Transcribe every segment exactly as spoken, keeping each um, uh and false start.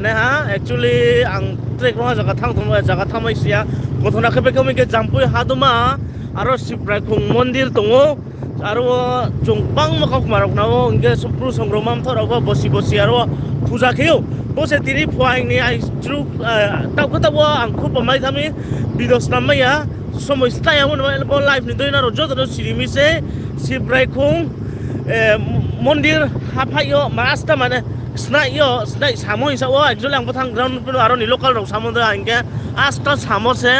nai ha, actually ang tre krungha zaga thanng tongmo, zaga thanngmai si ya. Gothona khe bekhe hing khe Jampui Haduma, aro Sibraikhong mondir tong ou. Aro wo chung bangma kaukma rao khna ou, hing khe Bru Songrongma Mthoh rao bo bosi bosi aro wo puja khe ou. Bo se tini phuaing ni ai chru, taoh khe taoh wo ang khupo mai tha mi, video snam mai ya, somoi slái ya mo ni bo live ni dei nrao joto no siri mi se, Sibraikhong mondir haphaih yo, ma asta mane, snai yo, snai samo hing sa wo, actually ang bo thanng ground no aro ni local rao samo de hing khe, asta samo se,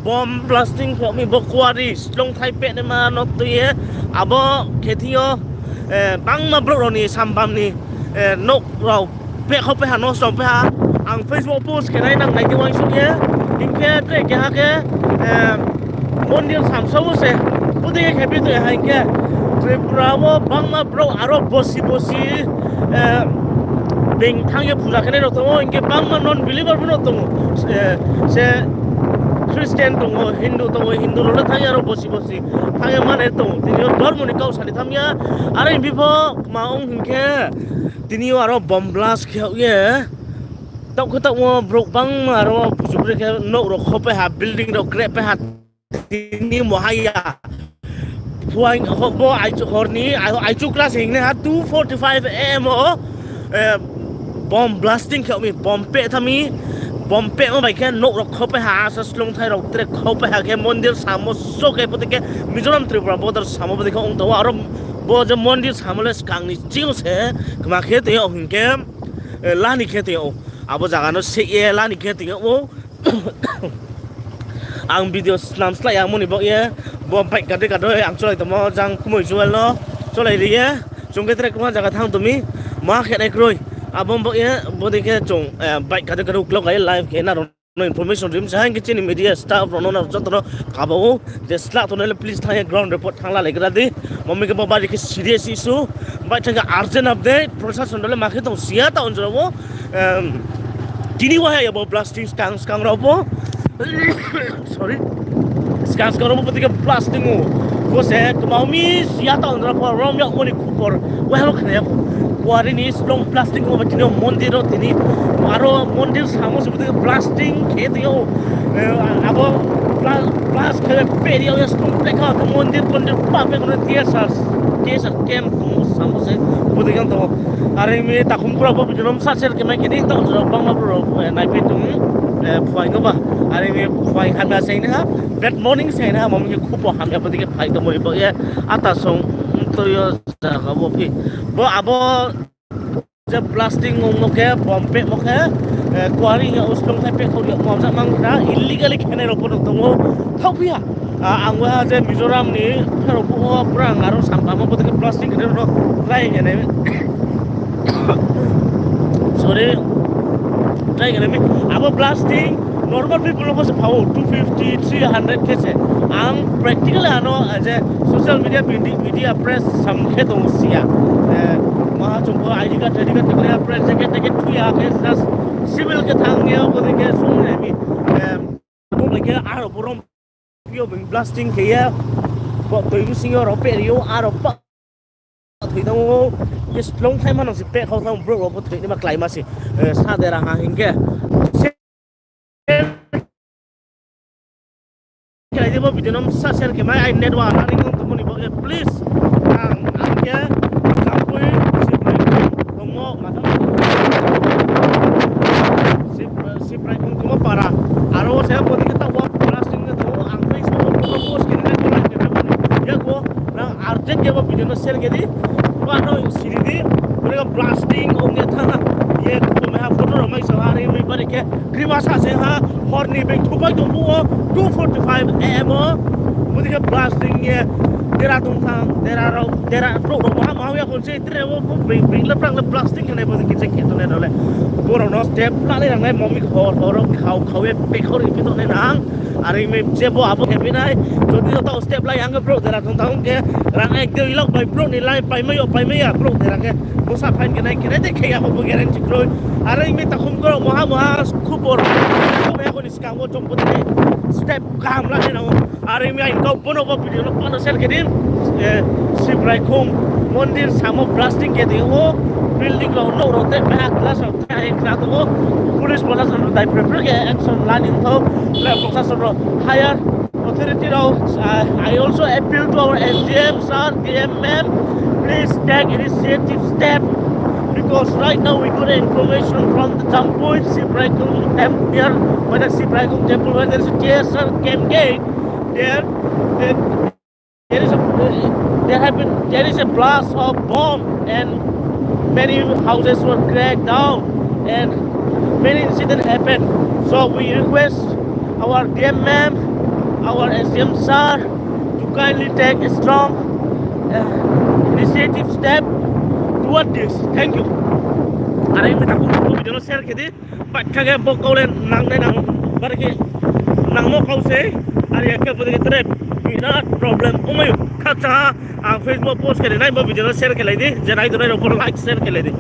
bomb blasting khe mi bo kuari slongthai pehnaima no tui ye, abo khe thing yo, bangma brouh rao ni sambam ni, nouh rao pehkhau pai ha, nosto pai ha. Ang Facebook post khe nai nang nai di uaingsouh ye, hing khe tre keha khe, mondir samsao se, bodei khe khe bi tong ha hing khe, Tripura wo bangma brouh aro bosi bosi, being thanng ye puja khenai rao tong ou, hing khe bangma non-believer pho no tong ou. Se Christian tong ou, Hindu tong ou, Hindu rao le thanng ye aro bosi bosi thanng ye manai tong ou. Tini yo dormo ni kau sani tham ya, are hing phi pho kma ong hing khe, tini yo aro bomb blast khe ye, taoh khe taoh wo brouh bangma aro buju bri khe nouh rao khopai ha, building rao krehpai ha. Tini mohaya phuaing, bo hor ni, aichu kra se hing nai ha, two forty-five A M wo, bomb blasting khe mi, bomb peh tha mi, bomb pehmo bai khe nouh rao khopai ha, asa slongthai rao tre khopai ha khe mondir samo so khe bodei khe Mizoram Tripura border samo bodei khe ong tong ou, aro bo je mondir samo le skang ni ching yo se, kma khe tong yag hing khe, lani khe tong yag ou, abo zaga no se ye lani khe tong yag ou. Ang video snam slái ya mo ni baoh ye, bo bike kadei kadei ang cholai tongmo jang kumoi Joel no cholai ri ye, chung khe tre krungha zaga thanng tong mi, ma khe nai kroi, abo baoh ye, bodei khe chung, bike kadei kadei uklok kai live khe nrao no information rim sa hing khe chini media staff rao no nrao joto no kaba ou, je slah tongnai le please thanng ye ground report thanng lalai gra di, mo mi khe bo bari khe serious issue, bai thanng khe urgent update, prosason rao le ma khe tong si ya taoh jora wo, tini wa ha ya bo blasting skang skang rao bo, sorry, skang skang rao bo bodei khe blasting ou, bo se kma mi si ya taoh jora pho rom yagmo ni khupor, wa ha no khna ya pho, kuari ni slong blasting ou, tini yo mondir rao tini, aro mondir samo se bodei khe blasting khe tong ou, abo blast khe peri yag ye slong peh kha, mondir tondir pa peh kha no T S R, T S R camp tong ou samo se, bodei khe tong ou. Are mi takhum kura bo video no sa share khe mai khe di, taoh jora bangma brouh rao naiphai tong, phuaing no ba, are mi phuaing hamya se nai ha, bad morning se nai ha, mo mi khe khupo hamya bodei khe phai tongmo ni baoh ye, ata song, toi yo zaga wo phi, bo abo je blasting ongmo khe, bomb pehmo khe, kuari ya slongthai pehkhau ri ya, mamsa mang khna, illegally khenai rao pho no tong ou, thaoh phi ya. Ang wa je Mizoram ni khe rao phuh wo brang aro sampamo bodei khe blasting khe no try khe nai, sorry, try khe nai mi, abo blasting normal people no pho se pha ou, two fifty, three hundred khe se. Ang practically ano je social media, media press sam khe tong si ya. Maha chung pho I D card, I D card tong ya, press jacket, jacket thui ya khe just civil khe thanng ye bodei khe sung nai mi. Bo bai khe aro pho rom yo blasting khe ye, bo toi bsing yo rao peh ri ou, aro pa thoi thanng ou, je slongthai manang se pehkhau thanng, brouh rao pho thoinaima kláima se, sa dera ha hing khe. Khe lai di bo video no sa share khe mai, ai network running ong tongmo ni baoh ye, please. Ang, ang khe Jampui, Sibraikhong tongmo, ma tha, Sibraikhong tongmo para. Aro wo se bodei khe taoh wo blasting khe tong ou, ang Facebook wo post khe nai, like khe nai, yak wo nang urgent khe bo video no share khe di, ba no siri di, bodei khe blasting ong ye thanng ha, ye khupo mai ha, photo rao mai sa ha, are mi bari khe krima sa se ha, hor ni beng thupai tong phuh wo, two forty-five A M wo, bodei khe blasting ye, dera tong thanng, dera rao, dera brouh rao maha maha ya khon se, tre wo, beng le brang le blasting khe nai bodei khe je khe tongnai rao le, bo rao no step la nai rang nai, mo mi hor hor wo khau khau ye pehkhau ri phi tongnai nang, are mi je bo abo khe phi nai, jodi yo taoh step la ya hing khe brouh dera tong thanng khe, rang ek dei lakh bai brouh ni line paimai yo paimai ya, brouh dera khe, bo sa fine khe nai khe nai de khe ya bo guarantee kroi, are mi takhum khe rao maha maha khupor, khupor ya khoni skang wo chung bodei khe step kaham la nai nang ou, are mi aini kau bo no bo video no pano share khe di, Sibraikhong Mondir samo blasting khe tong ou, building rao, nouh rao tei maiha glass rao tei hai khna tong ou. Police prosason rao daiphre phre khe action lani thou, le prosason rao higher authority rao, uh, I also appeal to our S D M sir, D M ma'am, please take initiative step, because right now we got information from the Jampui, Sibrai Khum tem-, near, where the Sibrai Khum temple, where there is a T S R camp gate there, that there is a, there have been, there is a blast of bomb and many houses were cracked down and many incidents happened. So we request our D M ma'am, our S D M sir to kindly take a strong, uh, initiative step toward this. Thank you. Are mi taku video no share khe di. Baikha khe bo kau le nangnai nang, bare khe nangmo kau se, are ya khe bo de khe tre birat problem ongmai ou. Khakchang ha ang Facebook post khe rinai, bo video no share khe lai di, je nai tongnai rao pho like share khe lai di.